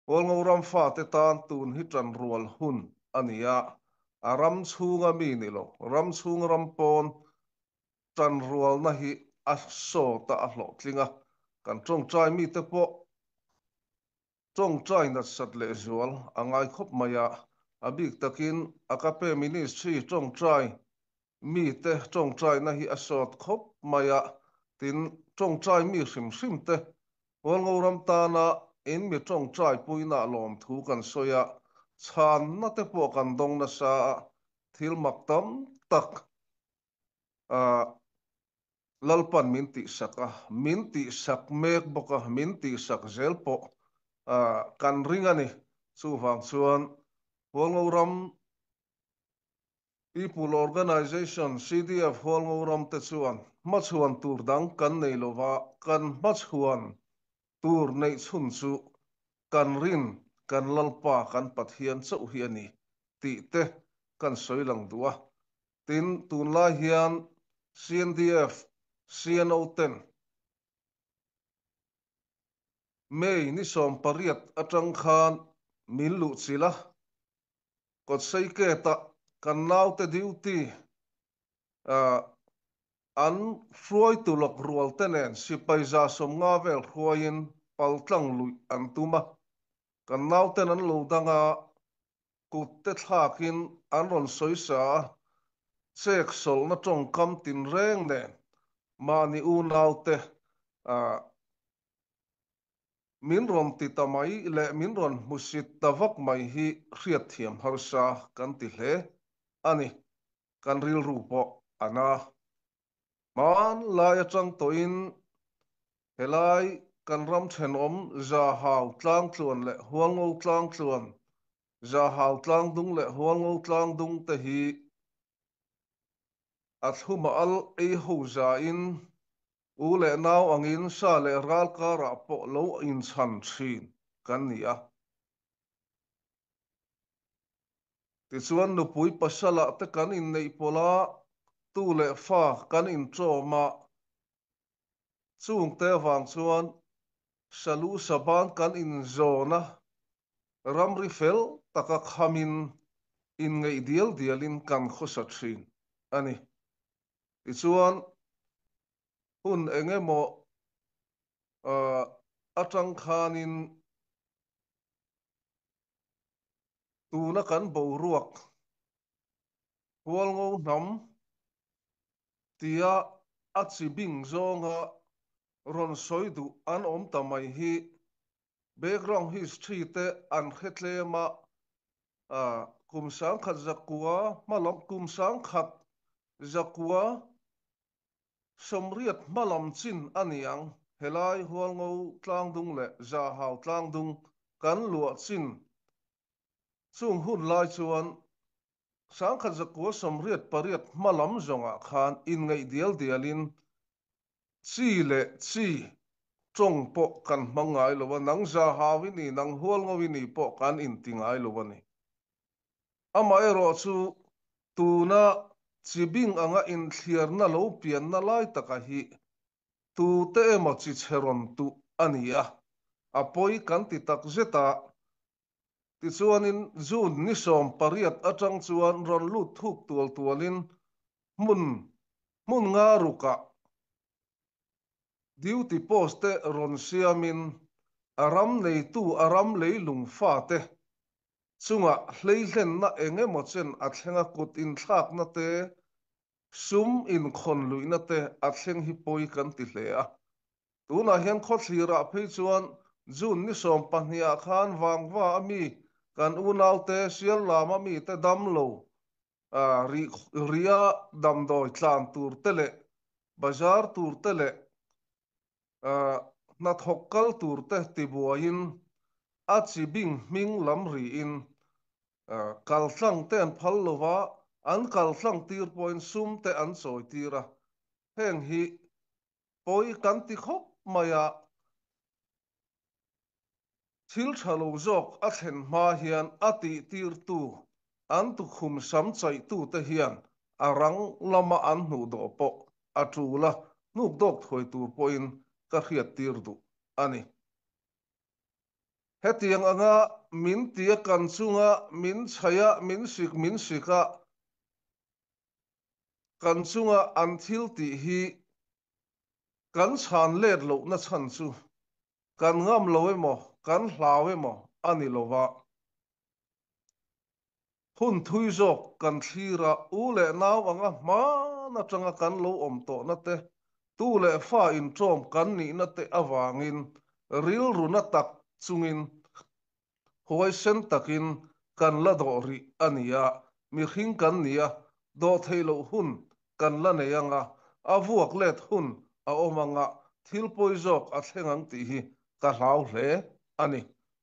Hualngo ram fate tan tun hi ṭanrual hun a ni a, a ram chhunga mi ni lo, ram chhung ram pawn ṭanrualna hi a sawt a, a hlawhtling a, kan ṭawngṭai mite pawh ṭawngṭai natsat lehzual a ngai khawp mai a, a bik takin Agape Ministry ṭawngṭai mite ṭawngṭaina hi a sawt khawp mai a, tin, ṭawngṭai mi hrim hrim te Hualngo ram tana in mi ṭawngṭai puina lawmthu kan sawi a, chhanna te pawh kan dawng nasa a, thil mak tam tak Lalpan min tihsak a, min tihsak mek bawk a, min tihsak zel pawh kan ring a ni. Chuvang chuan Hualngo ram People Organization, CDF Hualngo ram te chuan hmachhuan tur dang kan nei lova, kan hmachhuan tur neih chhun chu kan rin, kan Lalpa, kan Pathian chauh hi a ni tih te kan sawi lang duh a. Tin, tunlai hian CNDF, CNO ten May ni 18 atang khan min luhchilh a, Kawtseiketa kan naute duty an hruaitu lawk rual te nen sipai 150 vel hruaiin paltlang luih an tum a, kan nauten an lo dang a, kut te thlakin an rawn sawi sa a, chek sawlhna tawngkam tinreng nen mahni unaute Min rawn ti ta mai leh min rawn hmusit ta vak mai hi hriatthiam harsa kan ti hle a ni. Kan rilru pawh a na. Hmanlai atang tawhin helai kan ram thenawm Zahau tlangtluan leh Hualngo tlangtluan, Zahau tlangdung leh Hualngo tlangdung te hi a thluma al ei ho zain U leh nau angin sa leh ral karah pawh lo inchhan thin kan ni a. Tichuan nupui pasalah te kan inneih pawlh a, tu leh fa kan inṭawm a, chungte avang chuan salu saban kan inzawn a, ramri fel taka khamin inngeih dial dialin kan khawsa thin a ni. Tichuan, hun eng emaw atang khanin tuna kan boruak Hualngo hnam tia a chi bing zawnga rawn sawi duh an awm ta mai hi background history te an hre tlem a, kum 1100 hmalam kum 1180 hmalam chin a ni ang. Helai Hualngo tlangdung leh Zahau tlangdung kan luah chin chung hun lai chuan 1188 hmalam zawngah khan inngeih dial dialin chi leh chi tawng pawh kan hmang ngai lo a, nang Zahau i ni, nang Hualngo i ni pawh kan inti ngai lo a ni. Amaherawh chu tuna chi bing anga inthliarna lo pianna lai taka hi tute emaw chi chhe rawn tuh a ni a, a pawi kan ti tak zet a. Tichuanin June ni 18 atang chuan rawn lut thuk tual tualin hmun hmun nga rukah duty post te rawn siamin a ram neitu a ram leilung fate chungah hleihlenna eng emaw chen a thleng a kut inthlakna te, sum inkhawn luihna te a thleng hi pawi kan ti hle a. Tunah hian khawthlirah phei chuan June ni 12 ah khan Vangva a mi kan unaute Siallam a mite damlo ria damdawi tlan tur te leh bazar tur te leh hnathawk kal tur te tibuaiin a chi bing hming lam riin kaltlang te an phal lova an kaltlang tir pawhin sum te an chawi tir a, heng hi pawi kan ti khawp mai a, thil tha lo zawk a thlen hma hian a tih tirtu an tukhum sam chaihtute hian a rang lama an hnuh dawh pawh a tul a, hnuk dawk thuai tur pawhin ka hriat tir duh a ni. Hetiang anga min tia kan chunga min chhaih a, min sik min sik a, kan chunga an thil tih hi kan chhan let lohna chhan chu kan ngam lo emaw, kan hlau emaw a ni lo va. Hun thui zawk kan thlir a, u leh nau anga hman atanga kan lo awm tawhna te, tu leh fa inṭawm kan nihna te avangin rilru na tak chungin huaisen takin kan la dawh rih a ni a, mihring kan ni a, dawh theih loh hun kan la nei anga, a vuak let hun a awm anga, thil pawi zawk a thleng ang tih hi ka hlau hle a ni.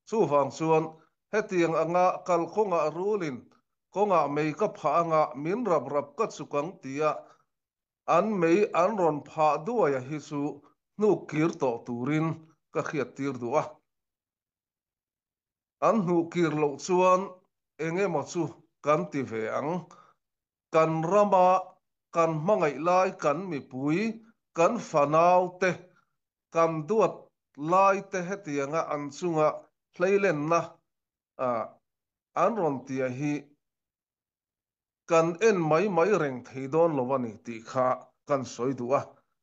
Chuvang chuan hetiang anga kalkawngah rulin kawngah mei ka phah anga min rap rap ka chuk ang tia an mei an rawn phah duaia hi chu hnuk kir tawh turin ka hriattir duh a. An hnuh kir loh chuan eng emaw chu kan ti ve ang. Kan rama kan hmangaih lai kan mipui, kan fanau te, kan duat lai te hetianga an chunga hleilenna an rawn tia hi kan en mai mai reng thei dawn lo a ni tih kha kan sawi duh a.